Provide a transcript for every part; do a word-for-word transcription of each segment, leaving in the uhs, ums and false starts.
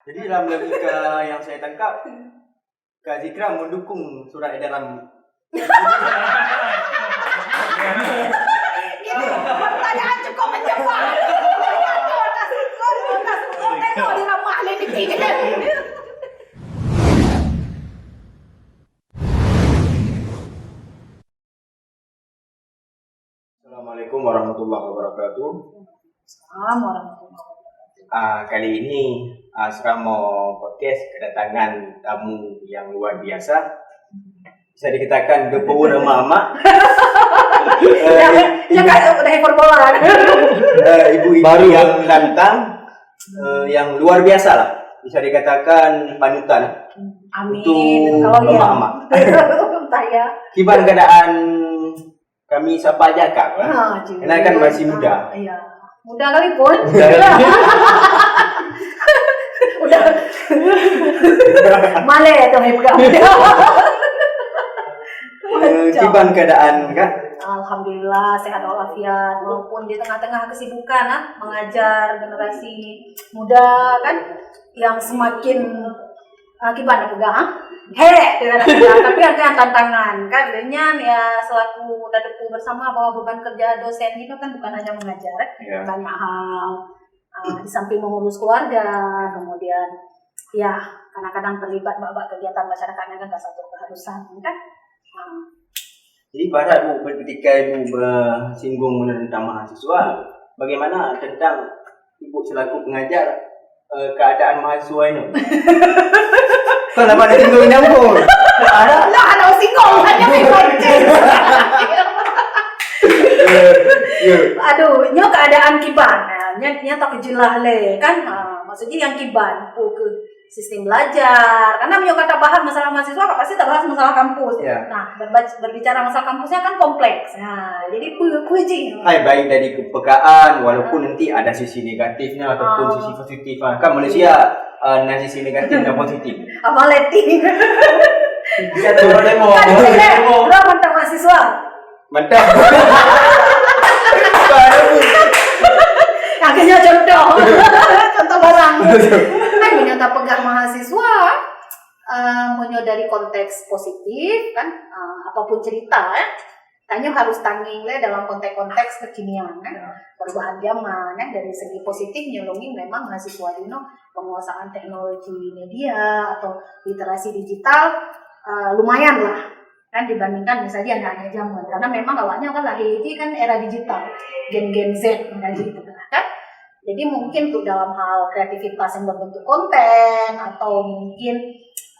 Jadi dalam logika yang saya tangkap, Kak Zikra mendukung surat edaran. Ini pertanyaan cukup menjebak. Tengok di rumah ni. Assalamualaikum warahmatullahi wabarakatuh. Assalamualaikum warahmatullahi wabarakatuh. Ah, kali ini Asrama Podcast kedatangan tamu yang luar biasa. Bisa dikatakan the power emak-emak. Ya, ya kan udah hiperbola kan. Eh, ibu-ibu Baru. yang lantang, eh, yang luar biasa lah. Bisa dikatakan panutan Amin. untuk Kalau ya. emak-emak. Saya. Kiban keadaan kami sapa aja kak lah. Ha, cik. Karena kan masih muda. Iya. Muda kali pun. Muda kali. Udah. Malah tu saya pegang. Eh, kiban keadaan kak? Alhamdulillah sehat walafiat walaupun di tengah-tengah kesibukan ah mengajar generasi muda kan yang semakin ah, kiban nak pegang ah. Hek dia nak pegang tapi ada yang tantangan kan. Dengan ya selaku tadeupu bersama bahwa beban kerja dosen itu kan bukan hanya mengajar eh. Ya. Banyak hal ah, di samping mengurus keluarga kemudian ya kadang-kadang terlibat bak-bak kegiatan masyarakat yang kan tak satu keharusan kan. Ah. Jadi ibarat bu ketika ibu bersinggung mengenai tentang mahasiswa, bagaimana tentang ibu selaku pengajar eh, keadaan mahasiswa ini? Kau nama ada singgung nyambung? Ada? Lah ada singgung hanya main konteks. Ya. Aduh, nyo keadaan kiban. Ha, nyo nyo tak jelas le kan. Ha, maksudnya yang kiban, oh, ke sistem belajar. Karena meunyoe kata bahas masalah mahasiswa, pasti tak bahas masalah kampus. Ya. Nah, berbac- berbicara masalah kampusnya kan kompleks. Nah, jadi pu pu jing. Hai baik dari kepekaan walaupun nanti ada sisi negatifnya ataupun Ah. sisi positif. Ah, kan manusia uh, ada sisi negatif dan positif. Apa letting? Bisa turun demo. Kan eh, lo mantap mahasiswa. Mantap. Akhirnya contoh. Contoh barang. Kan meunyoe tak pegang mahasiswa, uh, meunyoe dari konteks positif kan, uh, apapun cerita eh, tanyoe harus tanging le dalam konteks-konteks kekinian kan. Perubahan zaman kan dari segi positif nyelongin memang mahasiswa dino penguasaan teknologi media atau literasi digital uh, lumayan lah kan dibandingkan misalnya anak-anak zaman karena memang awaknya kan lahir ini kan era digital gen gen Z misalnya gitu kan. Jadi mungkin untuk dalam hal kreativitas yang berbentuk konten atau mungkin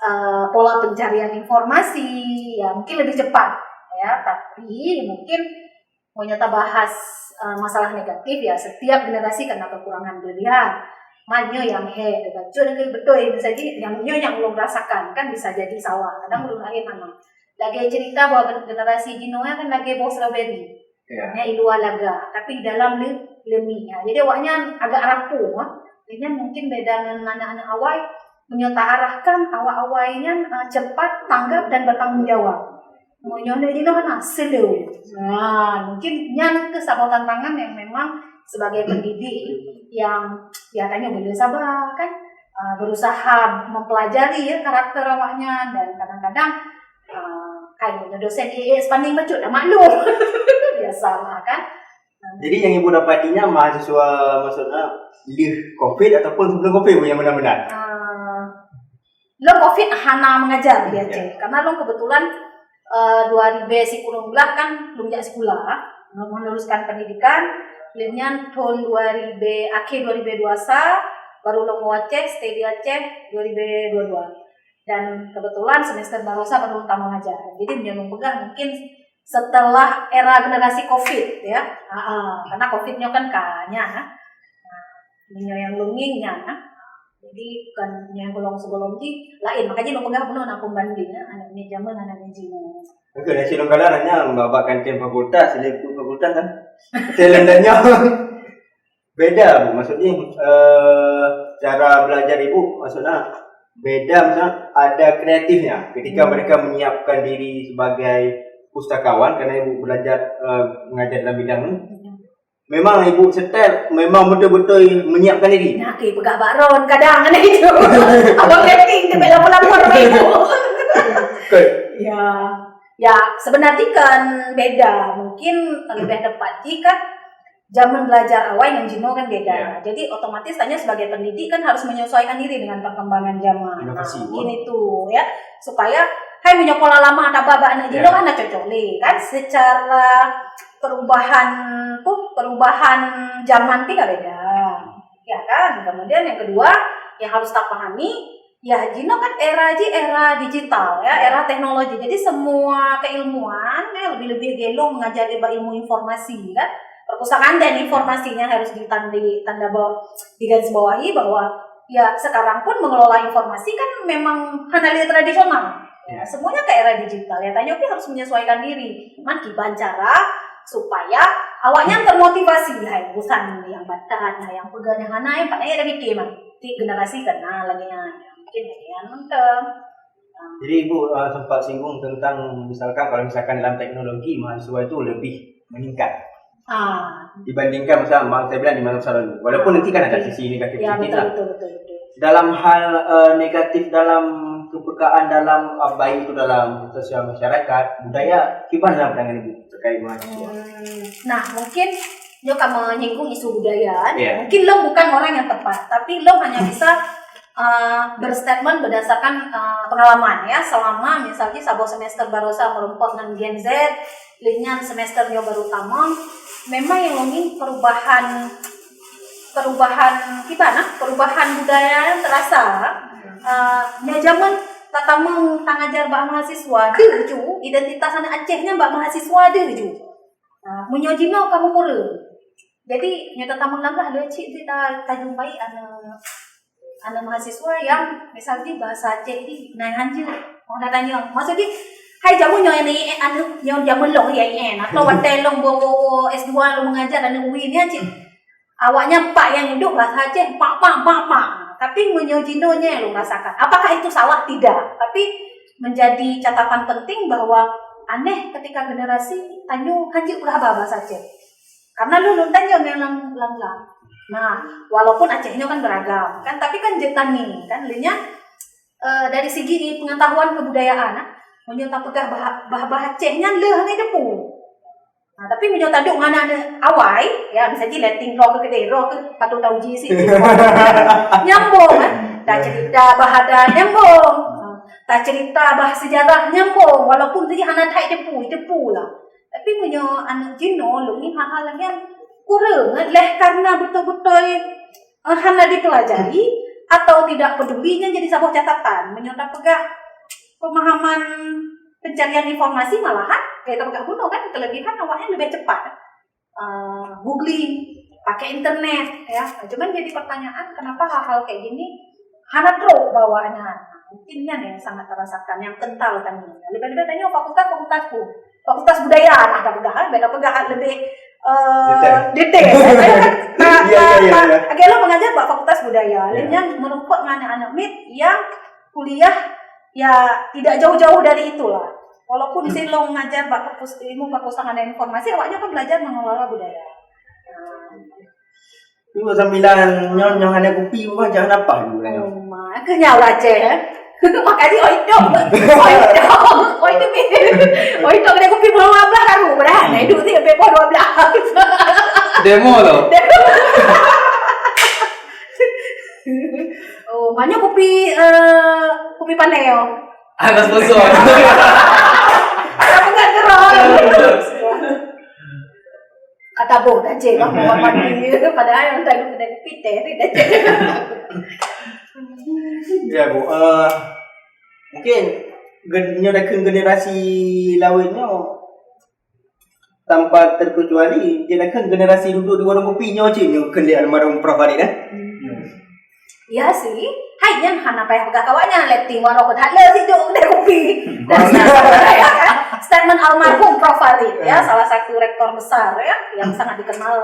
uh, pola pencarian informasi ya mungkin lebih cepat ya tapi mungkin meunyoe ta bahas uh, masalah negatif ya setiap generasi kena kekurangan kelebihan. Manyang yang he bacut lagi betul misalnya yang nyo yang ulun rasakan kan bisa jadi salah kadang ulun lain mana lagi cerita bahwa generasi jinoe kan lagi bawah strawberry Ya. Nya i luar laga, tapi dalam le lemi. Ha, jadi awaknyan agak rapuh. Ha. Jadi mungkin beda dengan anak-anak awai, meunyoe ta arahkan awak-awai nyan uh, cepat tanggap dan bertanggung jawab. Meunyoe di noh na slow. Nah, mungkin nyan ke saboh tantangan yang memang sebagai pendidik yang ya tanya boleh sabar kan uh, berusaha mempelajari ya karakter awaknya dan kadang-kadang uh, kan dosen A A S panding bacut dah maklum. Biasalah kan. Jadi yang ibu dapatinya mahasiswa maksudnya leh covid ataupun sebelum covid yang benar-benar. Uh, Lom covid hana mengajar di Aceh. Karena lom kebetulan uh, dua ribu sepuluh belas kan lom jak sekolah, meneruskan pendidikan. Kemudian tahun dua ribu akhir dua ribu dua puluh satu baru lom Aceh, stay di Aceh dua ribu dua puluh dua. Dan kebetulan semester barosa baru lom mengajar. Jadi meunyoe peugah mungkin setelah era generasi covid ya. Ha, karena covid nyo kan kanya. Nah, meunyoe yang lunging nyan. Jadi bukan yang golong sebelum ni lain. Makanya nak peugah bunoe nak pembanding ya. Anak ni zaman anak ni jino. Okey, nasi longkala nanya babak kantin fakultas, selain fakultas kan. Talent dan nyawa. Beda bu, maksudnya uh, cara belajar ibu maksudnya beda maksudnya ada kreatifnya ketika hmm. mereka menyiapkan diri sebagai pustakawan karena ibu belajar uh, mengajar dalam bidang ni. Memang ibu setel, memang betul-betul menyiapkan diri. Nah, eh, peugah bak ron kadang ada itu. Abang dating tu bela lapor bak ibu. Betul. Ya. Ya, sebenarnya kan beda. Mungkin lebih tepat jih kan zaman belajar awai ngon jinoe kan beda. Ya. Jadi otomatis tanyoe sebagai pendidik kan harus menyesuaikan diri dengan perkembangan zaman. Inovasi, nah, mungkin itu ya. Supaya hai meunyoe pola lama taba bak aneuk jinoe kan hana cocok lé kan secara perubahan tu, perubahan zaman pi ka beda. Ya kan? Kemudian yang kedua yang harus tapahami, ya jinoe kan era jih era digital ya, era teknologi. Jadi semua keilmuan ya lebih-lebih gelong mengajar ilmu informasi kan. Perpustakaan dan informasinya harus ditandi tanda bawah, digarisbawahi bahwa ya sekarang pun mengelola informasi kan memang hana lé tradisional. Ya, semuanya ke era digital ya. Tanyoe pih harus menyesuaikan diri. Man kiban cara supaya awaknyan termotivasi hai urusan yang batat, nah yang peugah yang hana yang pandai ada mikir man. Ti generasi kena lagi nyan. Mungkin lagi nyan mantap. Jadi ibu uh, sempat singgung tentang misalkan kalau misalkan dalam teknologi mahasiswa itu lebih meningkat. Ah. Dibandingkan masa mak saya bilang di masa lalu. Walaupun ah, nanti kan ada okay. sisi negatif ya, sedikit betul, lah. Betul, betul, betul. Dalam hal uh, negatif dalam kepekaan dalam uh, baik itu dalam sosial masyarakat, budaya, gimana pandangan ibu terkait mahasiswa? Hmm. Nah, mungkin nyoe ka menyinggung isu budaya. Yeah. Mungkin lo bukan orang yang tepat, tapi lo hanya bisa uh, berstatement berdasarkan uh, pengalaman ya. Selama misalnya saboh semester barosa merumpok dengan Gen Z, lheuh nyan semester nyoe baru tamong, memang yang ngomong perubahan perubahan kiban nah, perubahan budaya yang terasa. Uh, nyoe zaman tatamong tangajar bak mahasiswa deuh ju identitas anak Aceh nyan bak mahasiswa deuh ju. Uh, meunyoe jinoe kamu kureueng. Jadi nyoe tatamong lam lah leucik tu ta tajumpai anak anak mahasiswa yang misalnya bahasa Aceh ni naik hanjir. Mau nak tanya, maksudnya hai jamu nyoe ni anak nyoe jamu long ya ni atau watèe long bo S dua long mengajar anak U I ni aja. Awaknya pak yang hidup bahasa Aceh pak pak pak pak. Tapi menyojinonya yang lo rasakan. Apakah itu salah? Tidak. Tapi menjadi catatan penting bahwa aneh ketika generasi tanyu hanjir berapa bahasa Aceh. Karena lu lu tanyu yang lang lang lang. Nah, walaupun Aceh nyoe kan beragam, kan tapi kan je tani kan leunya uh, dari segi pengetahuan kebudayaan ah, meunyoe tapeugah bah bah Aceh nyan leuh ngai depu. Nah, tapi meunyoe taduk ngan aneuk awai, ya misalnya letting roh ke kedai roh ke patut tahu ji sih. Nyambung kan? Tak cerita bahada nyambung. Tak cerita bah sejarah nyambung walaupun tadi hana thai depu, depu lah. Tapi meunyoe aneuk jinoe lôn ni hal-hal nyang kureueng leh karena beutôi-beutôi uh, hana dipelajari atau tidak peduli nyan jadi saboh catatan. Meunyoe tapeugah pemahaman pencarian informasi malahan kayak tapeugah bunoe kan kelebihan awaknya lebih cepat. Uh, googling, pakai internet ya. Cuman jadi pertanyaan kenapa hal-hal kayak gini hana trok bawahnya. Mungkin nyan yang sangat terasakan, yang kental kan. Lebih-lebih tanya fakultas-fakultas pun. Fakultas budaya lah dah peugah kan, beda peugah lebih uh, detail. Nah, ya, ya, ya, ya. Agak lo mengajar buat fakultas budaya. Ya. Dan yang merumpok dengan anak-anak mit yang kuliah ya tidak jauh-jauh dari itulah. Walaupun saya lo mengajar bak perpus ilmu perpustakaan dan informasi, awaknya kan belajar mengelola budaya. Nah, Dua sambilan nyoe nyoe hana kupi pun macam hana pah dulu kan. Oh, ma, ke nyawa ceh. Makanya oi dok. Oi dok. Oi tu pi. Oi dok kena kupi pukul dua belas baru. Padahal nak hidup sih lebih pukul dua belas. Demo tu. Oh, mana kupi uh, kupi panel. Ada sponsor. Ada bukan gerang. Kata boh dah cek lah mau mandi. Padahal yang tadi udah dipitih tu dah cek. Ya bu, uh, mungkin nyonya dah generasi lawan nyo tanpa terkecuali dia dah generasi duduk di warung kopi nyo cik nyo kena almarhum Prof Farid eh. Ya sih, hai nyan hana payah peugah kawak nyan letting waroh that le sih jok kedai kopi. Statement almarhum Prof Farid ya, salah satu rektor besar ya yang sangat dikenal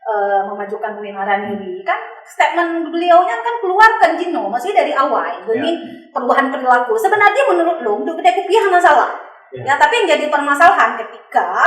uh, memajukan pemiharan ini kan statement beliau kan keluarkan jino maksudnya dari awal demi perubahan perilaku sebenarnya menurut lo untuk kedai kopi hana salah ya. Ya tapi yang jadi permasalahan ketika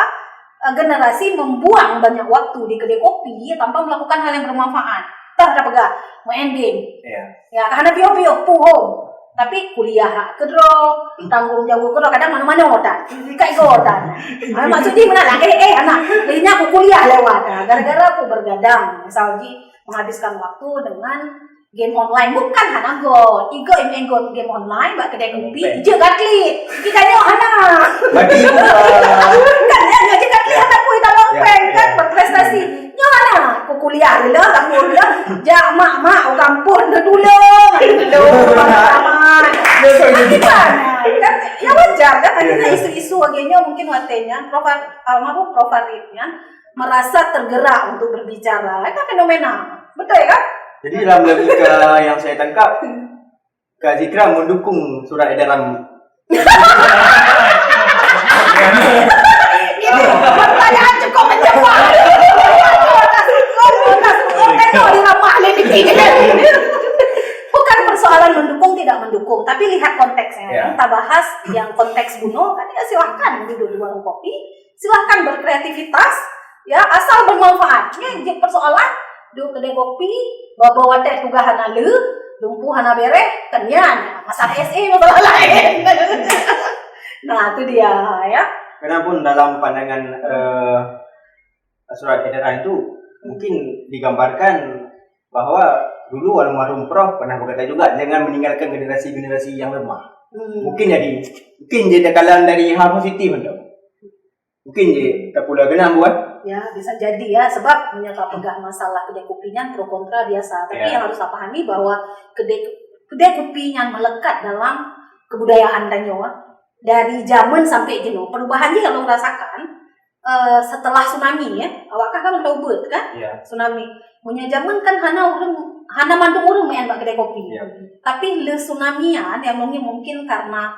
eh, generasi membuang banyak waktu di kedai kopi tanpa melakukan hal yang bermanfaat. Tah dah peugah, main game. Ya. Ya, hana piôh-piôh, puhom. Tapi kuliah hak keudroe, tanggung jaweueb keudroe, kadang manoe-manoe tan. Ikat igoe tan. Ah, maksud jih meunan lah, eh, eh, anak, jadinya aku kuliah lewat. Ah, gara-gara aku bergadang, misal jih menghabiskan waktu dengan game online. Bukan hana göt. Igoe main göt game online bak kedai kopi. Ije gaklik. Kita nyoe hana. Bagi Kan ya, nyoe ije gaklik hana pun kita lompeng kan berprestasi. Nyoe hana. Aku kuliah dulu, aku dulu. Jak mak-mak, aku kampung dulu. Dulu. Kan ya wajar kan, akhirnya isu-isu lagèe nyoe mungkin watèe nyan Prof almarhum Prof Farid nyan merasa tergerak untuk berbicara. Itu fenomena. Betul kan? Jadi dalam logika yang saya tangkap, Kak Zikra mendukung surat edaran. Ini pertanyaan cukup menjebak. Bukan persoalan mendukung tidak mendukung, tapi lihat konteksnya. Ya. Kita bahas yang konteks bunoe, kan ya silahkan duduk di warung kopi, silahkan berkreativitas, ya asal bermanfaat. Ini persoalan duduk kedai kopi, bawa watèe tugas hana le, lumpuh hana beres, kan nyan. Masalah S A masalah lain. Nah, itu dia ya. Karena pun dalam pandangan uh, surat edaran itu mungkin digambarkan bahwa dulu almarhum Prof pernah berkata juga jangan meninggalkan generasi-generasi yang lemah. Hmm. Mungkin jadi mungkin jadi kalau dari hal positif tu. Mungkin je tak pula kena buat. Ya, bisa jadi ya sebab meunyoe ka peugah masalah kedai kopi nyan pro kontra biasa. Tapi Ya. Yang harus dipahami bahwa kedai kedai kopi nyan melekat dalam kebudayaan tanyoe dari zaman sampai jinoe. Perubahan je yang orang rasakan uh, setelah tsunami ya. Awak kan kan udah ubit kan? Ya. Tsunami. Punya zaman kan hana orang hana mandum orang main bak kedai kopi. Ya. Tapi le tsunami nyan yang mungkin mungkin karena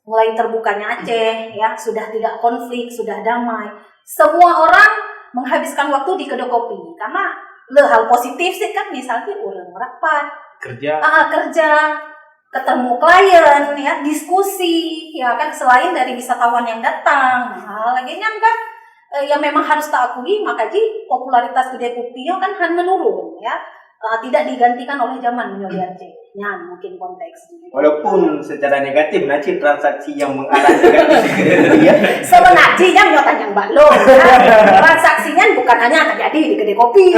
mulai terbukanya Aceh ya, sudah tidak konflik, sudah damai. Semua orang menghabiskan waktu di kedai kopi karena le hal positif sih kan, misalnya orang rapat, Kerja. ah, kerja, ketemu klien ya, diskusi ya kan, selain dari wisatawan yang datang. Nah, lagi nyan kan eh, yang memang harus tak akui, maka ji popularitas kedai kopi kan han menurun ya. Uh, tidak digantikan oleh zaman meunyoe di Aceh. Nyan mungkin konteks. Walaupun secara negatif nanti transaksi yang mengarah negatif ya. Sebenarnya nyoe tanyong bak lôn kan. Transaksi nyan bukan hanya terjadi di kedai kopi.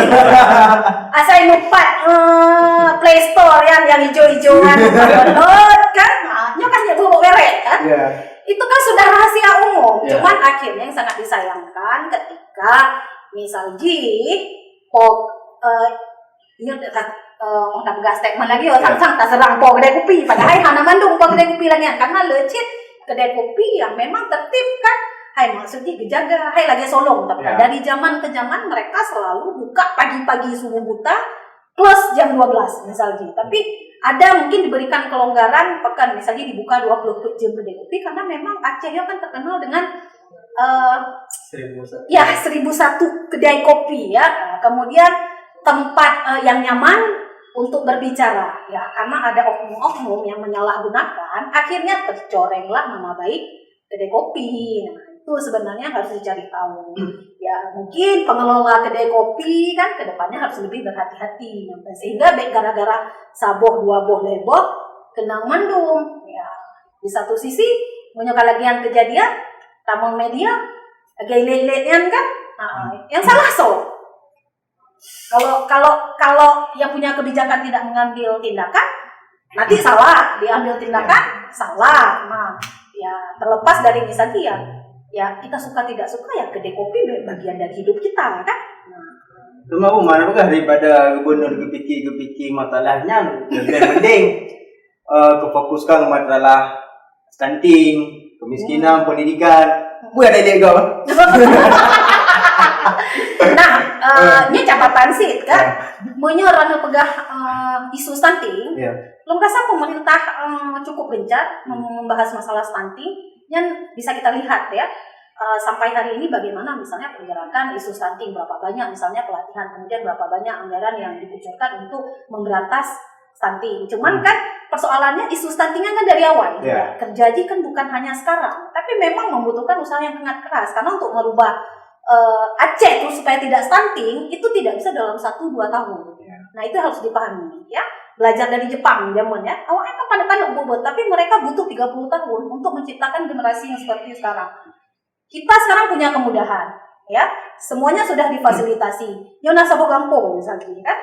Asai nupat uh, Play Store yang yang hijau-hijauan download kan. Nah, nyoe kan nyebuh bok berek kan. Ya. Itu kan sudah rahasia umum. Ya. Cuman akhirnya yang sangat disayangkan ketika misal ji pok eh, Iya, tak, uh, orang tak pegang statement lagi, oh, Ya. sang-sang tak serang po kedai kopi. Padahal mana mandum po kedai kopi lagi kan. Karena lecet kedai kopi yang memang tertib kan. Hai maksudnya dijaga, hai lagi solong. Tapi Ya. Dari zaman ke zaman mereka selalu buka pagi-pagi subuh buta plus jam dua belas misalnya. Tapi ada mungkin diberikan kelonggaran pekan misalnya dibuka dua puluh empat jam kedai kopi karena memang Aceh kan terkenal dengan uh, Seribu satu. Ya, seribu satu kedai kopi ya. Kemudian tempat uh, yang nyaman untuk berbicara ya, karena ada oknum-oknum yang menyalahgunakan, akhirnya tercorenglah nama baik kedai kopi. Nah, itu sebenarnya harus dicari tahu. Ya, mungkin pengelola kedai kopi kan ke depannya harus lebih berhati-hati. Sehingga baik gara-gara saboh dua boh lebok kenang mandum. Ya, di satu sisi menyokalagian kejadian tamong media lagi lele-lele kan, nah, yang salah so. Kalau kalau kalau yang punya kebijakan tidak mengambil tindakan, nanti salah, diambil tindakan salah. Nah, ya terlepas dari misalnya ya, ya kita suka tidak suka ya kedai kopi bagian dari hidup kita kan. Nah. Cuma Umar peugah daripada gubernur gepikir-gepikir masalah nyan lebih mending uh, kefokuskan masalah stunting, kemiskinan, pendidikan. Buat ada lihat kau. Nah, uh, ni catatan sih kan. Meunyoe rana peugah uh, isu stunting, Ya. Lôn rasa pemerintah uh, cukup gencar mem- membahas masalah stunting. Yang bisa kita lihat ya, uh, sampai hari ini bagaimana misalnya pergerakan isu stunting, berapa banyak misalnya pelatihan, kemudian berapa banyak anggaran yang dikucurkan untuk memberantas stunting. Cuman Hmm. kan persoalannya isu stunting kan dari awal. Ya. Kerja ji kan bukan hanya sekarang, tapi memang membutuhkan usaha yang sangat keras karena untuk merubah eh, Aceh tu supaya tidak stunting itu tidak bisa dalam satu dua tahun. Ya. Nah, itu harus dipahami, ya. Belajar dari Jepang zaman, ya. Awaknya kan panek-panek bobot, tapi mereka butuh tiga puluh tahun untuk menciptakan generasi yang seperti sekarang. Kita sekarang punya kemudahan, ya. Semuanya sudah difasilitasi. Nyoe na saboh gampông misalnya, kan.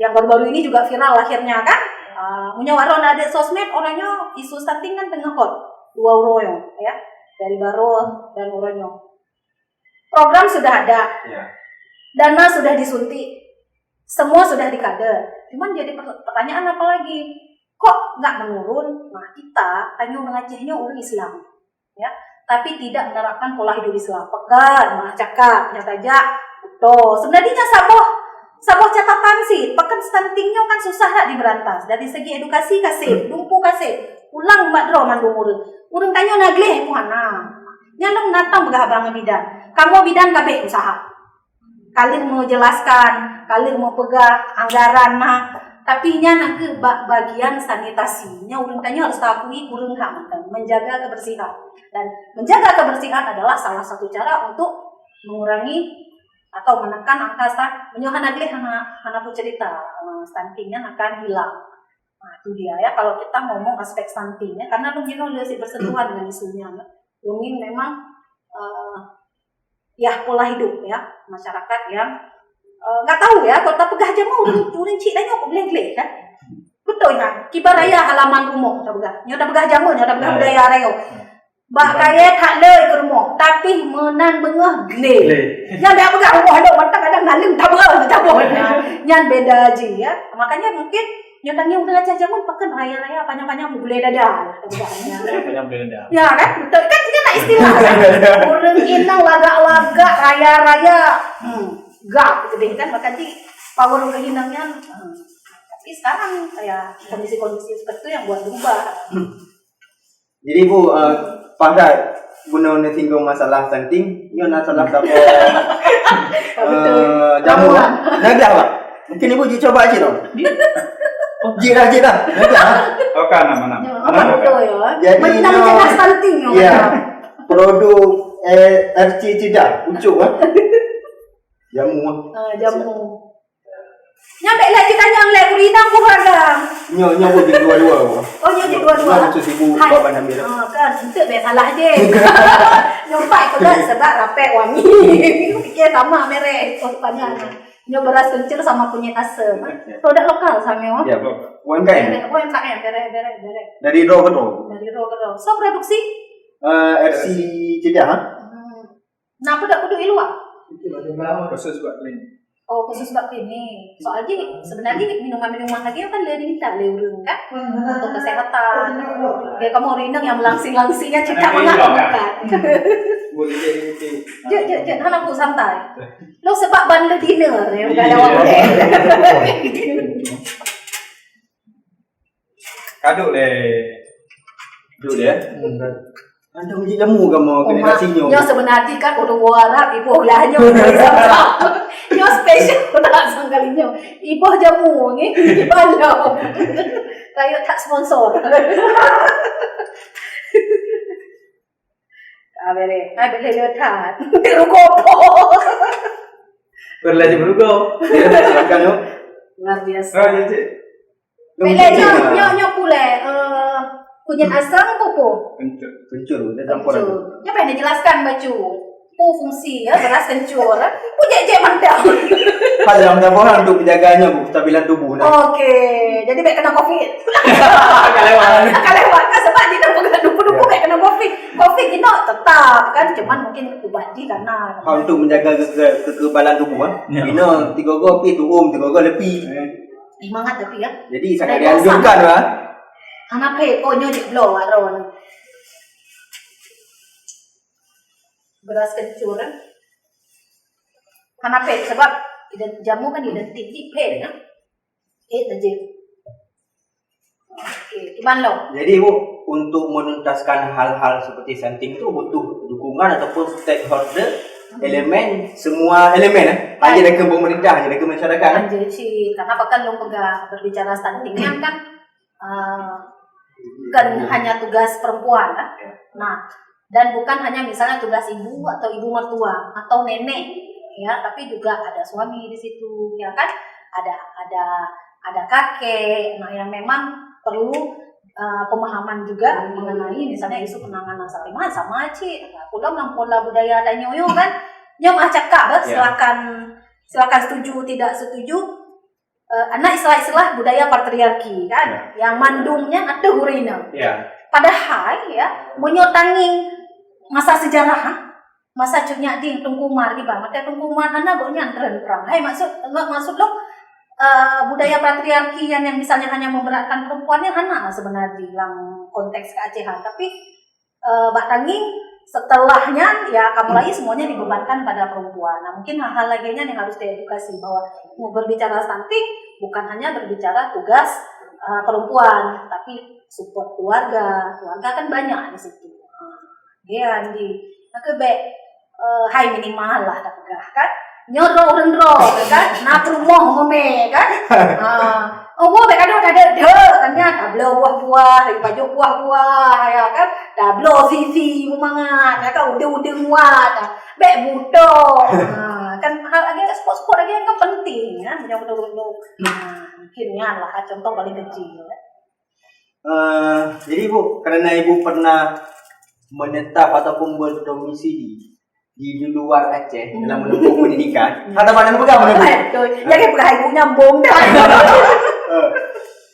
Yang baru-baru ini juga viral akhirnya, kan. Uh, punya warung ada sosmed, orangnya isu stunting kan tengah hot. Dua orang, ya. Dari Baroh dan orangnya. Program sudah ada. Ya. Dana sudah disuntik. Semua sudah dikader. Cuman jadi per- pertanyaan apa lagi? Kok nggak menurun? Nah, kita tanyoe ureuëng Aceh nyoe ureuëng Islam. Ya, tapi tidak menerapkan pola hidup Islam. Pekat, malah cakap, nyata jak, betul. Sebenarnya saboh saboh catatan sih, pekat stunting nyoe kan susah nak diberantas. Dari segi edukasi kasih, dumpu kasih. Ulang mak droe mandum ureuëng. Ureuëng tanyoe na gleh pun hana. Nyan lom natang peugah abang bidan. Kamoe bidan kabeh usaha. Ka lheueh menjelaskan, ka lheueh meupeugah anggaran na, tapi nyan na keuh bak bagian sanitasi. Nyan ureuëng tanyoe harus taakui kureueng that mantong, menjaga kebersihan. Dan menjaga kebersihan adalah salah satu cara untuk mengurangi atau menekan angka sta-, meunyoe hana gleh hana, hana peucerita, eh, stunting nyan akan hilang. Nah, itu dia ya, kalau kita ngomong aspek stunting ya, karena lôn jinoe le sit bersentuhan dengan isunya ya. Lôn memang, eh, ya pola hidup ya masyarakat yang, eh, nggak tahu ya, kalau tapeugah jameun ureuëng, ureuëng cik tanyoe kok gleh-gleh kan. Betul kan? Kiban raya halaman rumoh tapeugah. Nyoe tapeugah jameun, nyoe tapeugah budaya rayeuk. Bak kayèe that le keu rumoh, tapi meunan beungoh gleh. Gleh. Nyan dak peugah rumoh lôn, mantong kadang naleueng taboh, taboh. Nyan beda jih ya. Makanya mungkin nyoe tangieng ureuëng Aceh jameun pakon raya-raya panyang-panyang bubulé dada. Panyang bubulé dada. Ya kan? Betul kan? Ini nak istilah kan? Ureuëng inong lagak-lagak raya-raya. Hmm, gap gitu deh kan, maka di power ureuëng inong nyan. Hmm. Tapi sekarang ya kondisi-kondisi seperti itu yang buat berubah. Jadi Bu, uh, pakat guna neusinggung masalah stunting, nyoe na salah saboh, eh, jamu. Nah, dah, Pak. Mungkin Ibu ji coba cit dong. Ji dah, ji dah. Nah, dah. Oke, nama, nama. Apa betul ya? Jadi, betul nyoe, cegah stunting nyoe, ya, kan? Produk, eh, R C Cedar, ucok, eh. Jamu, eh. Ah, jamu. Nyan bèk laju tanyong lé, ureuëng inong pun ragam. Nyoe, nyoe pun jeuet dua-dua. Oh, nyoe jeuet dua-dua. Nyoe khusus ibu bak Banda Mirah. Ah, kan, enteuk bèk salah je. Nyoe pat peugah sebab rapèk wangi. Pikir sama merek, oh, tanya. Nyoe beras kencur sama kunyit asem. Produk lokal sama, oh. Ya, U M K M. U M K M, bereh, bereh, bereh. Dari droe ke droe? Dari droe ke droe. So, produksi? Eh, R C Cedar, ha? Hmm. Nah, peue dak peuduek i luwa? Khusus buat klinik. Oh, khusus buat klinik. Soal jih, sebenarnya minuman-minuman lagèe kan le diminta lé ureueng kan? Untuk kesehatan. Kayak kamu orang yang melangsing-langsing ya, cakap mengap-mengap. Jek, jek, jek, hana ku santai. Lo sebab ban le dinner ya, enggak ada waktu. Kaduk lé. Kaduk lé. Antum ji lemu kamu kena kasih nyoe. Nyoe sebenarnya kan udah warak iboh lah nyoe. Nyoe special nak sangkali nyoe. Iboh jamu ni, iboh lo. Rakyat tak sponsor. Ah, boleh. Ah, boleh lewat hat. Rugo po. Berlaju berugo. Ya, silakan, yuk. Luar biasa. Ah, ya, cik. Boleh, nyoe, nyoe, nyoe pulai. Eh, kunyit asam, pupu. Kencur. Kencur, dia campur. Kencur. Nyoe pengen dijelaskan, bacu. Pu fungsi, ya, beras kencur. Pu jek-jek mantap. Hal yang dah orang untuk menjaganya, Bu, kestabilan tubuh, nah. Okey, jadi baik kena covid. Kalau lewat. Kalau lewat kan sebab dia dah pegang dupu-dupu baik kena covid. Covid ni nak tetap kan, cuman mungkin ubat di karena. Ha, untuk menjaga ke, ke, kekebalan tubuh, kan. Ya. Ina tiga go pi tuum, tiga go lepi. Eh, mangat tapi ya. Jadi sangat dianjurkan lah. Hana pet, oh nyoe jek bloe wak droe. Beras kencur, eh. Hana pet sebab jamu kan identik di pet, ya. Eh, tajé. Okey, kiban lo. Jadi, Bu, untuk menuntaskan hal-hal seperti stunting tu butuh dukungan ataupun stakeholder, elemen, semua elemen, eh. Hanya dari pemerintah, hanya dari masyarakat, eh. Hanya cit, karena bahkan lo pegang berbicara stunting kan, kan, eh, kan hanya tugas perempuan, kan. Nah, Dan bukan hanya misalnya tugas ibu atau ibu mertua atau nenek, ya, tapi juga ada suami di situ, ya kan? Ada ada ada kakek. Nah, yang memang perlu uh, pemahaman juga mengenai misalnya isu penanganan salimah sama cik. Pulang nang pola budaya dan nyoyo kan, nyonya cakap, ya. Silakan silakan setuju tidak setuju. Uh, anak istilah-istilah budaya patriarki kan, ya. Yang mandumnya ada hurina. Ya. Padahal ya, menyo tanging masa sejarah, ha? Masa Cut Nyak Ding, Teungku Umar kiban. Mata Teungku Umar hana gobnyan tren perang. Hai maksud maksud lo uh, budaya patriarki yang yang misalnya hanya memberatkan perempuan ni hana sebenarnya dalam konteks keacehan. Tapi uh, bak tanging setelahnya ya kamu lagi semuanya dibebankan pada perempuan. Nah, mungkin hal-hal lainnya yang harus diedukasi bahwa mau berbicara stunting bukan hanya berbicara tugas uh, perempuan, tapi support keluarga. Keluarga kan banyak di situ. Dia di nak bek uh, hai minimal lah dah pegang kan. Nyoe droe ureueng droe kan, na peurumoh meume kan. Ha. Oh, boh bèk kadang ada dek kan nya tablo buah-buah, pajoh buah-buah ya kan. Tablo sisi mangat ya kan, udeng-udeng muat. Bèk buto. Ha, kan hal lagi sport-sport lagi kan penting ya, yang betul-betul. Ha, mungkin ya lah contoh paling kecil. Uh, jadi Ibu, karena Ibu pernah menetap ataupun berdomisili di luar Aceh hmm. dalam menempuh pendidikan. Kata mana pegang mana? Betul. Jadi pegang ibu nyambung dah.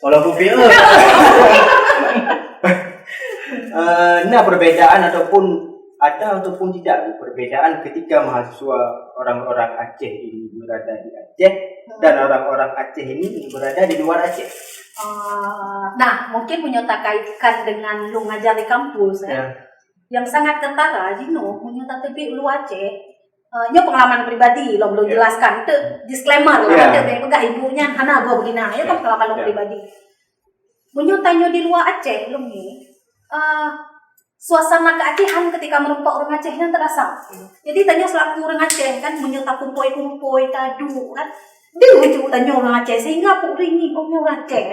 Walaupun pihak. Uh, nah, perbedaan ataupun ada ataupun tidak perbedaan ketika mahasiswa orang-orang Aceh ini berada di Aceh hmm. dan orang-orang Aceh ini berada di luar Aceh. Uh, nah, mungkin punya tak kaitkan dengan lu ngajar di kampus. Ya. Yang sangat kentara jinoe meunyoe tateubiet ulu Aceh, uh, nyoe pengalaman pribadi lom belum yeah. jelaskan tu disclaimer lah yeah. tu peugah ibu nyan hana gua begina ya kan yeah. pengalaman yeah. pribadi. Meunyoe tanyoe di luar Aceh lom ni, uh, suasana keacehan ketika meureumpok ureueng Aceh nyan terasa. Jadi tanyoe selaku ureueng Aceh kan meunyoe takumpoi-kumpoi tadu kan, di uju tanyoe ureueng Aceh sehingga puri ni ureueng Aceh.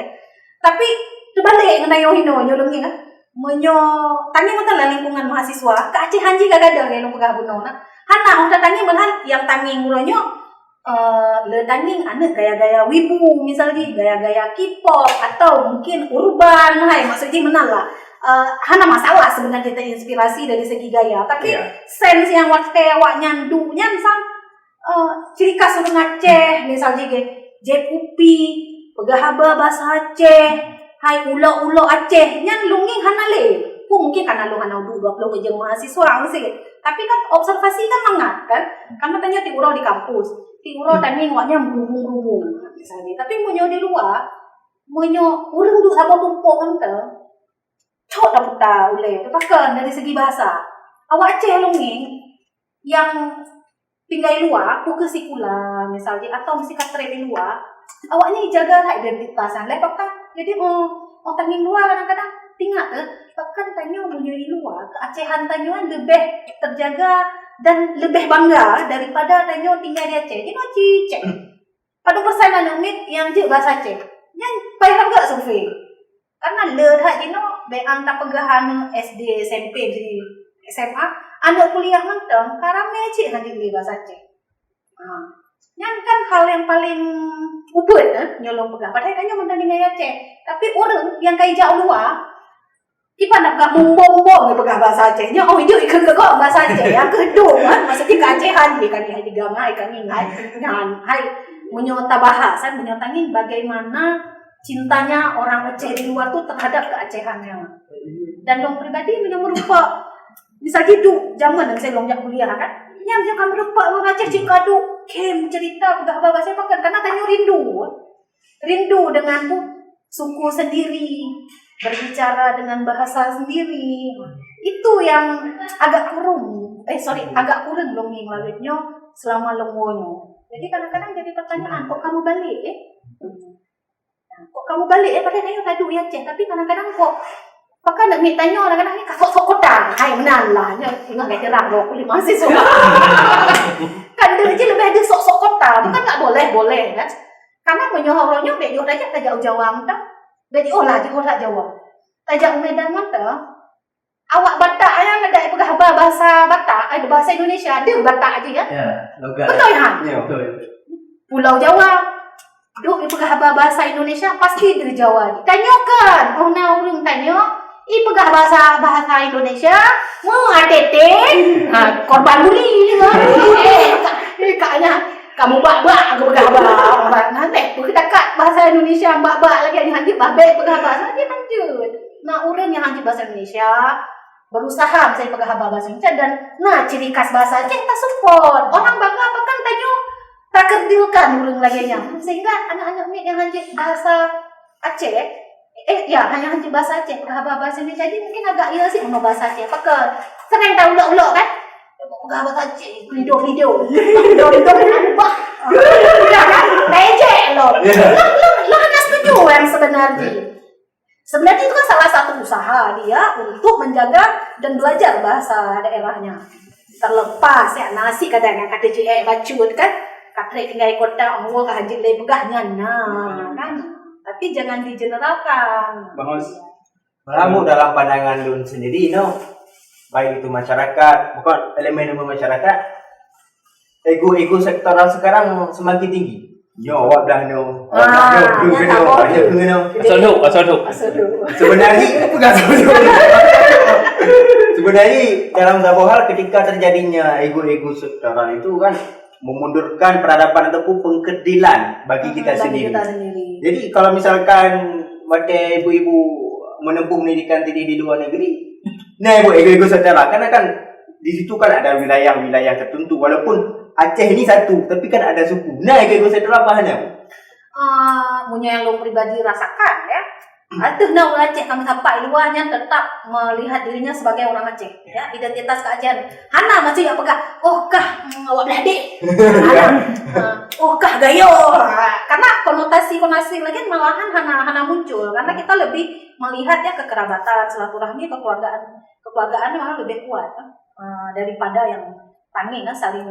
Tapi terbalik ngon tanyoe hino nyoe lom ni kan. Meunyoe tanyoe meuteulheueh lingkungan mahasiswa, keuacehan jih ka gadôh lé lôn peugah bunoe na. Hana, oh, tangieng meunan nyang tangieng uroe nyoe, eh, le tangieng aneuk gaya-gaya wibu, misal jih gaya-gaya K-pop atau mungkin urban, hai, maksud jih meunan lah. Eh, hana masalah sebenarnya terinspirasi dari segi gaya, tapi yeah. sense nyang watèe awaknyan duek nyan sang uh, ciri khas ureueng Aceh, misal jih jép kupi, peugah haba bahasa Aceh, hai ulok-ulok Aceh, nyan lôn ngieng hana lé. Pun mungkin kana lôn hana udép dua ploh keujeueng mahasiswa meusti. Tapi kan observasi kan mangat kan. Karena tanyoe tiep uroe di kampus, tiep uroe tangieng awaknyan meurubung-rubung misalnya. Tapi meunyoe di luar, meunyoe ureueng duek saboh tumpok mantong, cok taputa ulèe, teupakon dari segi bahasa. Awak Aceh lôn ngieng nyang tinggai luwa, peu kheueh sikula, misal jih, atau meusikat trép di luwa, awaknyan jijaga that identitas nyan lé pakon. Jadi, oh, oh tangieng luwa kadang-kadang ingat, eh, pakon tanyoe meunyoe di luwa, keuacehan tanyoe leubeh terjaga dan leubeh bangga daripada tanyoe tinggai di Aceh. Jadi, oh, cicek. Padum persen aneuk miet nyang jeuet bahasa Aceh? Nyan payah lagak survei. Karena le that jinoe, bèk an tapeugah aneuk S D, S M P di S M A, aneuk kuliah mantong ka ramé cit hana jeuet lé bahasa Aceh. Ha. Nyan kan hal nyang paleng ubit, eh, nyoe lôn peugah. Padahai tanyoe mantong tinggai Aceh. Tapi ureueng nyang ka ijak u luwa, kiban na peugah mumbong-mumbong peugah bahasa Aceh. Nyoe, oh, ijo ikheun keu gob bahasa Aceh. Nyang keu dum, eh. Maksudnya keacehan, ikan yang digamai, ikan yang lain. Nyan, hai, meunyoe tabahas, eh, meunyoe tangieng bagaimana cintanya orang Aceh di luar tu terhadap keacehan nyan. Dan lôn pribadi meunyoe meureumpok, misal jih duek jameun nyang lôn jak kuliah kan. Nyan nyang ka meureumpok ureueng Aceh cit ka duek, khém cerita peugah bahasa Aceh pakon, karena tanyoe rindu. Rindu dengan suku sendiri, berbicara dengan bahasa sendiri. Itu yang agak kurung, eh sorry, agak kurang lôn ngieng lalu nyoe selama lôn woe nyoe. Jadi kadang-kadang jadi pertanyaan, kok kamu balik eh? Kok kamu balik eh? Padahal kayu tadu ya Aceh, tapi kadang-kadang kok pakai nak mik tanyoe kadang-kadang ni ka sok-sok kota. Hai meunan lah, nyoe tengah gaya terang dua puluh lima siswa. Kan dia je lebih ada sok-sok kota, bukan tak boleh, boleh kan? Karena meunyoe uroe nyoe bèk jiôh tajak tajak u Jawa mantong. Bèk jiôh lah jiôh that Jawa. Tajak u Medan mantong. Awak Batak nyan adak peugah Bahasa Batak, eh, bahasa Indonesia ada Batak aja ya. Ya, logat. Betul, Han? Ya, betul. Pulau Jawa, duek ipeugah haba bahasa Indonesia, pasti dari Jawa. Tanyoe kan, oh na ureueng tanyoe, ipeugah bahasa, bahasa Indonesia, mu A T T, ha, korban buli juga. Eh, ka-, eh, kaknya, kamu bak-bak, aku peugah haba. Nah, teh, peugah takat bahasa Indonesia, bak-bak lagi, hanya hanjeuet babek peugah bahasa, dia hanjeuet. Nah, ureueng nyang hanjeuet bahasa Indonesia, berusaha misalnya peugah haba bahasa Indonesia dan na ciri khas bahasa Aceh, ta support. Orang bangga apa kan tanyoe takerdilkan ureueng lagèe nyan. Sehingga anak-anak miet nyang hanjeuet bahasa Aceh, eh ya, hanya hanjeuet bahasa Aceh, peugah haba bahasa Indonesia jadi mungkin agak iya sih mau bahasa Aceh. Pakon? Sering tahu ulok-ulok kan? Peugah bahasa Aceh, lido-lido. Lido-lido kan ubah. Ya kan? Ejek lo. Ya. Lo, lo, lo hana setuju yang sebenarnya. Sebenarnya itu kan salah satu usaha dia untuk menjaga dan belajar bahasa daerahnya. Terlepas ya, nasi kadang yang kata cik eh bacut kan, katrek tinggal kota, Allah ka hajat lé peugah nyan nah, kan. Tapi jangan dijeneralkan. Bagus. Melamu dalam pandangan lun sendiri no, baik itu masyarakat, bukan elemen-elemen masyarakat, ego-ego sektoral sekarang semakin tinggi. Nyoe awak blah nyoe, awak blah nyoe, Ah, keu nyan keu nyoe, apa? Awak nyoe keu nyoe. Asal dok, asal dok. Asal dok. Sebenarnya, bukan asal dok. Sebenarnya, dalam satu hal, ketika terjadinya ego-ego sektoral itu kan memundurkan peradaban ataupun pengkedilan bagi kita Bagi sendiri. kita sendiri. Jadi, kalau misalkan macam ibu-ibu menempuh pendidikan tinggi di luar negeri, nah, ibu ego-ego sektoral, karena kan di situ kan ada wilayah-wilayah tertentu, walaupun Aceh ini satu, tapi kan ada suku. Nah, ego-ego sektoral apa hana? Ah, meunyoe nyang lôn pribadi rasakan, ya. Ateueh na ureueng Aceh kami sapat luwa nyan tetap melihat dirinya sebagai orang Aceh, ya. Identitas keacehan. Hana masih ya peugah, "Oh kah, mm, awak blah dek." Hana. Ah, "Oh kah gayo." Ah, karena konotasi-konotasi lagi malahan hana, hana muncul karena kita lebih melihat ya kekerabatan, silaturahmi, kekeluargaan, kekeluargaan memang lebih kuat, kan. Ah, daripada yang tangis kan saling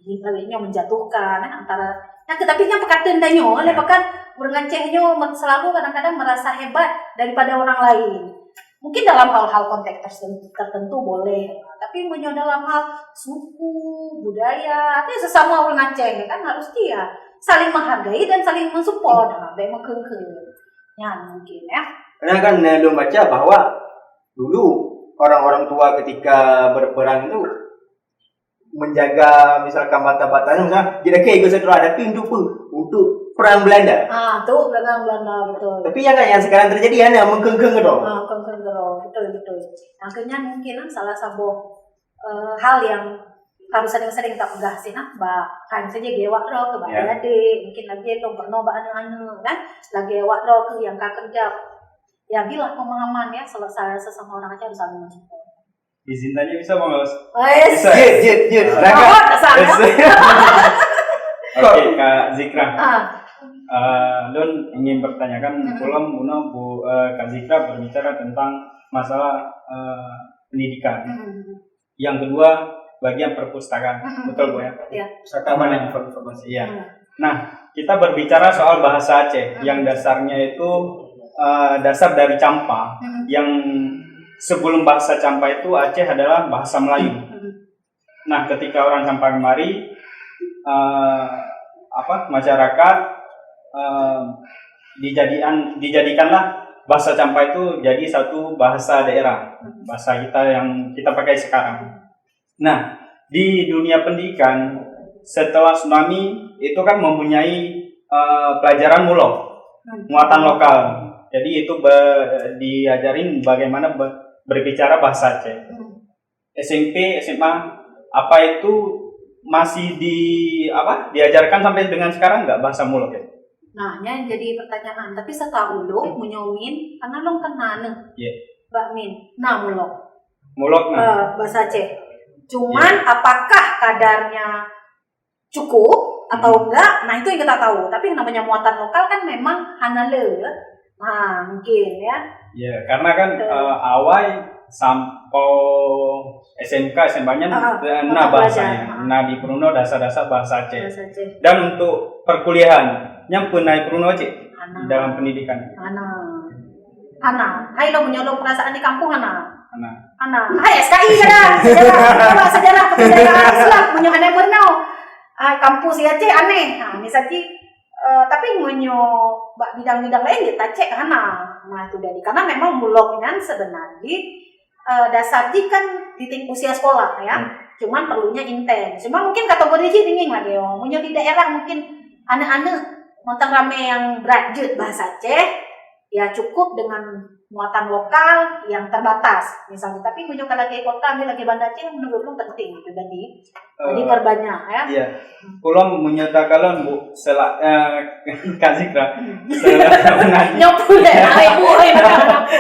nyoe menjatuhkan, eh, antara, nah, tetapi nyang peukateun tanyoe, lé Ya. pakan ureueng Aceh nyoe me-, selalu kadang-kadang merasa hebat daripada orang lain. Mungkin dalam hal-hal konteks tersen-, tertentu boleh, tapi meunyoe dalam hal suku, budaya, artinya sesama ureueng Aceh kan harus dia saling menghargai dan saling mensupport, ha, baik mengkheun-kheun. Nyan mungkin, ya. Karena kan, eh, lôn baca bahwa dulu orang-orang tua ketika berperang itu menjaga misalkan bata-batanya, misalnya, tidak ke ikut satu, tapi untuk apa? Untuk perang Belanda. Ah, tu perang Belanda, betul. Tapi yang kan yang sekarang terjadi hanya mengkeng-keng gitu. Ah, mengkeng-keng gitu. Betul, betul. Makanya mungkin kan salah satu, eh, hal yang harus sering-sering kita peugah sih nah, bah, kan saja dia awak roh ke bah Ya. adik, mungkin lagi yang pernah bah anak-anak kan, lagi awak roh ke yang ka kerja. Ya, bilah pemahaman ya, salah, salah sesama orang aja harus saling mensupport. Izin tanya bisa, Bang Los? Oh, yes. Bisa. Jit, jit, jit. Ah. Silakan. Awak tak salah. Yes. Oke, Kak Zikra. Ah. Eh, Don ingin bertanyakan, Mm-mm. pulang guna Bu, eh, Kak Zikra berbicara tentang masalah, eh, pendidikan. Mm-mm. Yang kedua, bagian perpustakaan. Mm-mm. Betul, Bu, ya? Iya. Pustaka mana informasi? Iya. Mm. Nah, kita berbicara soal bahasa Aceh Mm-mm. yang dasarnya itu, eh, dasar dari Campa, Mm-mm. yang sebelum bahasa Campa itu Aceh adalah bahasa Melayu. Mm-mm. Nah, ketika orang Campa kemari, eh, apa, masyarakat, eh, dijadikan, dijadikanlah bahasa Campa itu jadi satu bahasa daerah, Mm-mm. bahasa kita yang kita pakai sekarang. Nah, di dunia pendidikan, setelah tsunami, itu kan mempunyai, eh, pelajaran mulok, Hmm. muatan lokal. Jadi, itu be-, diajarin bagaimana be-, berbicara bahasa Aceh. Hmm. S M P, S M A, apa itu masih di, apa, diajarkan sampai dengan sekarang nggak bahasa mulok ya? Nah, nyan jadi pertanyaan. Tapi setahu lôn, meunyoe Min, karena lôn kenal nih. Iya. Bak Min, nah mulok. Mulok, nah. Eh, bahasa Aceh. Cuman, Iya. apakah kadarnya cukup atau Hmm. enggak, nah itu yang kita tahu. Tapi yang namanya muatan lokal kan memang hana le. Nah, mungkin ya. Ya, karena kan, Betul. eh, awai sampoe S M K, S M A-nya Ah, ah, eh, na mata pelajaran. bahasanya. Ah. Na di Pruno dasar-dasar bahasa Aceh. Bahasa Aceh. Dan untuk perkuliahan, nyan pun na di Pruno, Cik? Hana. Dalam pendidikan. Hana. Hana. Hai lo meunyoe lo perasaan di kampung hana. Hana. Hai, S K I sejarah, sejarah, sejarah kebudayaan Islam, meunyoe hana pernah. Ah, kampus di Aceh aneh. Ha, misalnya, eh, tapi meunyoe bak bidang-bidang lain, kita cek hana. Nah, itu jadi. Karena memang bulog nyan sebenarnya, eh, dasar jih kan di ting-, usia sekolah, ya. Hmm. Cuman perlunya intens. Cuma mungkin kategori jih dingin lagi, oh. Meunyoe di daerah mungkin aneuk-aneuk mantong ramé nyang brat jeuet bahasa Aceh, ya cukup dengan muatan lokal yang terbatas, misalnya. Tapi meunyoe ka lagèe kota, lagèe Banda Aceh, menurut lu penting itu tadi. Jadi, eh, perbanyak, ya. Iya. Ulôn meunyoe takalon, Bu, sela-, eh, Kak Zikra, hmm, sela-, nyoe pun dah, hai, Bu, hai, bukan aku.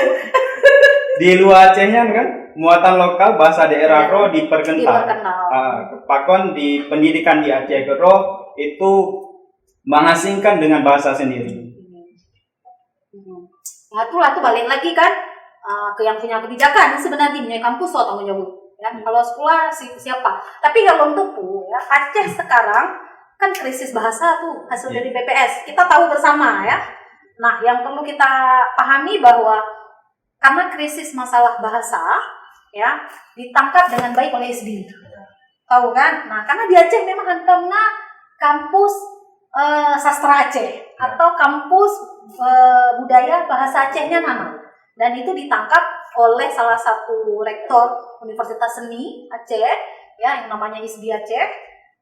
Di luar Aceh nyan kan, muatan lokal bahasa daerah, iya, droe diperkental. Diperkental. Ah, pakon di pendidikan di Aceh keudroe itu mengasingkan dengan bahasa sendiri. Hmm. Nah, itulah tuh balik lagi kan, eh, ke yang punya kebijakan sebenarnya, punya kampus, so tanggung jawab. Ya, hmm, kalau sekolah si-, siapa? Tapi kalau untuk Bu, ya, Aceh sekarang kan krisis bahasa tuh hasil, iya, dari B P S. Kita tahu bersama ya. Nah, yang perlu kita pahami bahwa karena krisis masalah bahasa, ya, ditangkap dengan baik oleh ISBI. Tahu kan? Nah, karena di Aceh memang hantom na kampus, eh, sastra Aceh atau kampus, eh, budaya bahasa Acehnya nama. Dan itu ditangkap oleh salah satu rektor Universitas Seni Aceh, ya, yang namanya ISBI Aceh.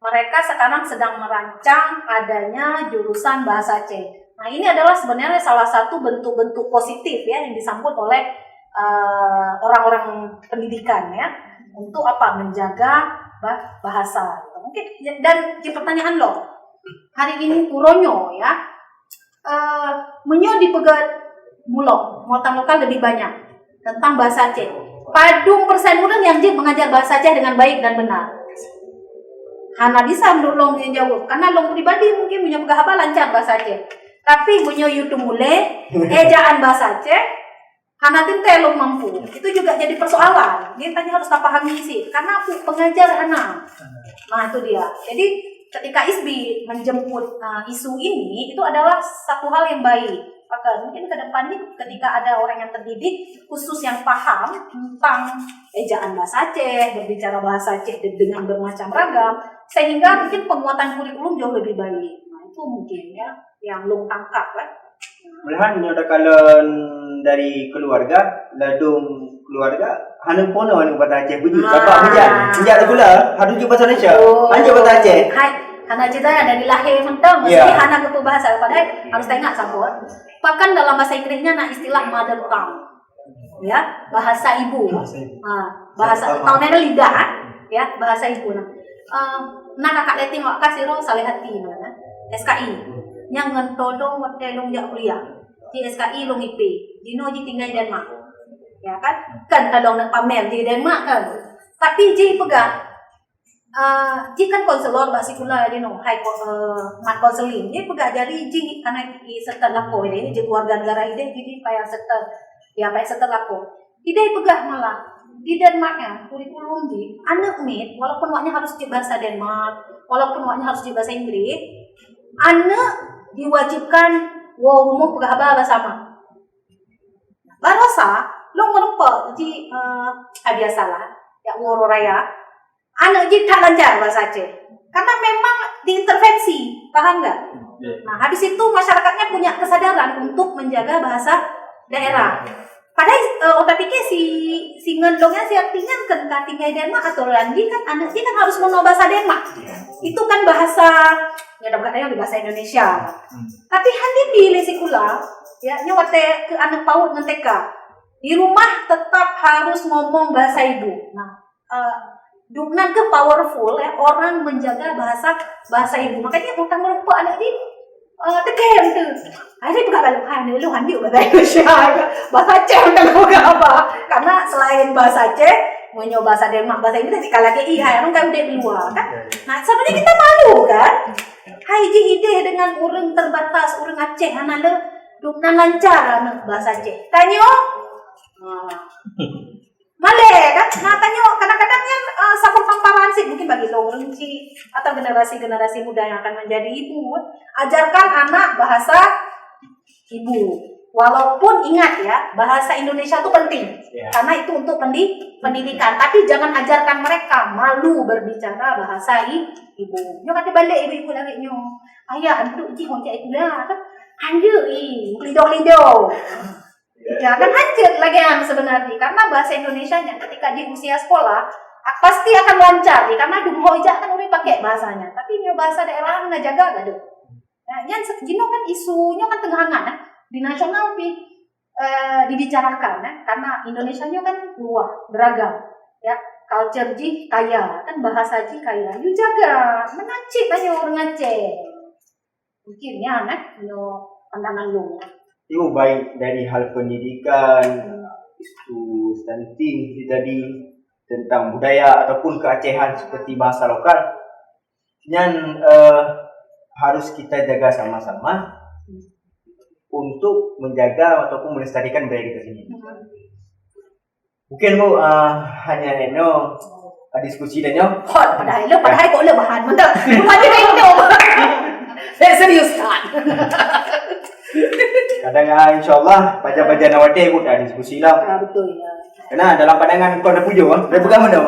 Mereka sekarang sedang merancang adanya jurusan bahasa Aceh. Nah, ini adalah sebenarnya salah satu bentuk-bentuk positif ya yang disambut oleh, eh, orang-orang pendidikan ya. Untuk apa? Menjaga bah-, bahasa. Mungkin, dan di pertanyaan lo, hari ini uroe nyoe ya, eh, meunyoe dipeugah bulog, muatan lokal lebih banyak tentang bahasa Aceh. Padum persen ureueng nyang jeuet mengajar bahasa Aceh dengan baik dan benar? Hana bisa menurut lôn nyang jaweueb. Karena lôn pribadi mungkin meunyoe peugah haba lancar bahasa Aceh. Tapi meunyoe yue teumulai, ejaan bahasa Aceh, hana teuntèe lôn mampu. Itu juga jadi persoalan. Jadi tadi harus tapahami sih. Karena aku pengajar hana. Nah, itu dia. Jadi ketika ISBI menjemput, uh, isu ini, itu adalah satu hal yang baik. Maka mungkin ke depan ni ketika ada orang yang terdidik khusus yang paham tentang ejaan bahasa Aceh, berbicara bahasa Aceh de-, dengan bermacam ragam, sehingga mungkin penguatan kurikulum jauh lebih baik. Nah, itu mungkin ya yang lôn tangkap kan. Malahan nyoe takalon dari keluarga, ladôm keluarga hana peunoh aneuk bahasa Aceh beujeuet. Ah. Sabab hujan, hujan gula, harus jeuet bahasa Indonesia. Oh. Hanjeuet bahasa Aceh. Hai, hana cerita ya, dari lahir mantong, ya, mesti hana geupeu bahasa, padahal harus tengok sampun. Bahkan dalam bahasa Inggrisnya na istilah mother tongue. Ya, bahasa ibu. Bahasa ibu. Ha, bahasa, bahasa ibu. Tahu ni lidah, ya, bahasa ibu nah. Eh, na kakak leteng wak kasih roh saleh hati mana, S K I. Nyang ngon todong watèe lôn jak kuliah. Di S K I lôn I P. Dinoe ji tinggai Denmark. Ya kan? Kan tadong nak pamer di Denmark kan. Tapi ji peugah, eh, ji kan konselor bak sikula dinoe, hai ko-, eh, mat konseling. Ji peugah jadi ji karena i setan lakoe, ji keluarga negara ideh, jadi payah setan. Ya, payah setan lakoe. Ideh peugah malah, di Denmark nyan, kurikulum jih, aneuk miet, walaupun awaknyan harus jeuet bahasa Denmark, walaupun awaknyan harus jeuet bahasa Inggris, aneuk diwajibkan woe rumoh peugah haba bahasa ma. Baroesa, lôn meurumpok ji, eh, ah, biasalah, jak uroe raya, aneuk jih that lancar bahasa Aceh. Karena memang diintervensi, paham nggak? Ya. Nah, habis itu masyarakatnya punya kesadaran untuk menjaga bahasa daerah. Padahal, eh, otak pikir si, si ngon dong nyan si artinya kan ka tinggai Denmark atau lagi kan aneuk jih kan harus meunoe bahasa Denmark. Itu kan bahasa, ya, dah bukan bahasa Indonesia. Hmm. Tapi han jipilih sikula, ya, nyoe watèe keu aneuk paut ngon T K. Di rumah tetap harus ngomong bahasa ibu. Nah, eh, dubnan keuh powerful ya, orang menjaga bahasa, bahasa ibu. Makanya utang meureumpok aneuk jih, eh, teukem tu. Akhirnya buka balik, "Hai, aneuk lôn hanjeuet bahasa Indonesia." Bahasa Aceh utang buka apa? Karena selain bahasa Aceh, meunyoe bahasa Denmark, bahasa Inggris, sekali lagi, ih, hai, orang kan udép di luar, kan? Nah, sebenarnya kita malu, kan? Hai, jih ideh dengan ureueng terbatas, ureueng Aceh, hana le, dubnan lancar aneuk bahasa Aceh. Tanyoe? Nah. Malèe kan? Nah, tanyoe kadang-kadang nyan, eh, saboh tamparan sih mungkin bagi lôn ureueng chik atau generasi-generasi muda yang akan menjadi ibu. Ajarkan anak bahasa ibu. Walaupun ingat ya, bahasa Indonesia itu penting. Ya. Karena itu untuk pendi- pendidikan. Tapi jangan ajarkan mereka malu berbicara bahasa i- ibu. Nyoe kata balik ibu-ibu lagi nyoe. Ayah, aduh, cik, cik itu dah. Kan? Anjir, ih, lido-lido. Ya, kan hancur lagi yang sebenarnya. Karena bahasa Indonesia nya ketika di usia sekolah, a- pasti akan lancar. Ya, karena di rumah ijak kan udah pakai bahasanya. Tapi nyoe bahasa daerah nggak jaga gaduh. Nah, nyan se- jinoe kan isu nyoe kan tengah hangat, eh. Di nasional pih eh, dibicarakan, eh, karena Indonesia nyoe kan luas, beragam. Ya, culture jih kaya, kan bahasa jih kaya. You jaga, meunan cit tanyoe ureueng Aceh. Mungkin nyan, eh, nyoe pandangan lôn. Itu baik dari hal pendidikan, isu stunting itu tadi, tentang budaya ataupun keacehan seperti bahasa lokal. Nyan eh, harus kita jaga sama-sama untuk menjaga ataupun melestarikan budaya kita sendiri. Mungkin bu uh, hanya eno uh, diskusi dan nyoe. Hot, padahal le, padahal kok le bahan mantap. Bukannya kayak itu. Saya serius kan. Kadang uh, insyaallah paja-paja nawate pun dah diskusi lah. Ah, betul ya. Karena dalam pandangan kau dah pujuk, ah, dia pegang mana?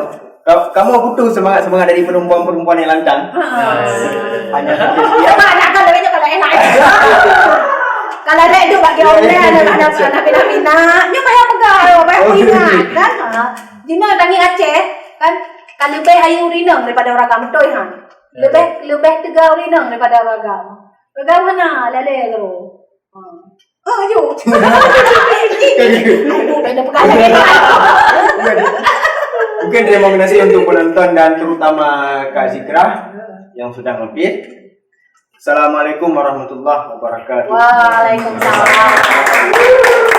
Ka- Kamu butuh semangat-semangat dari perempuan-perempuan yang lantang. Hanya Dia tak nak kalau dia kalau enak. Kalau dia duduk bagi online ada ada ada pina-pina. Nyo payah pegang, payah ingat kan. Ha. Jina tangi Aceh kan kalau lebih ayu rinang daripada orang agam betul ha. Lebih lebih tegal rinang daripada orang agam. Pegang mana lalai tu. Ha. Ha, ayu. Ayu, benda pegang lagi. Mungkin terima kasih untuk penonton dan terutama Kak Zikra yang sudah mampir. Assalamualaikum warahmatullahi wabarakatuh. Waalaikumsalam.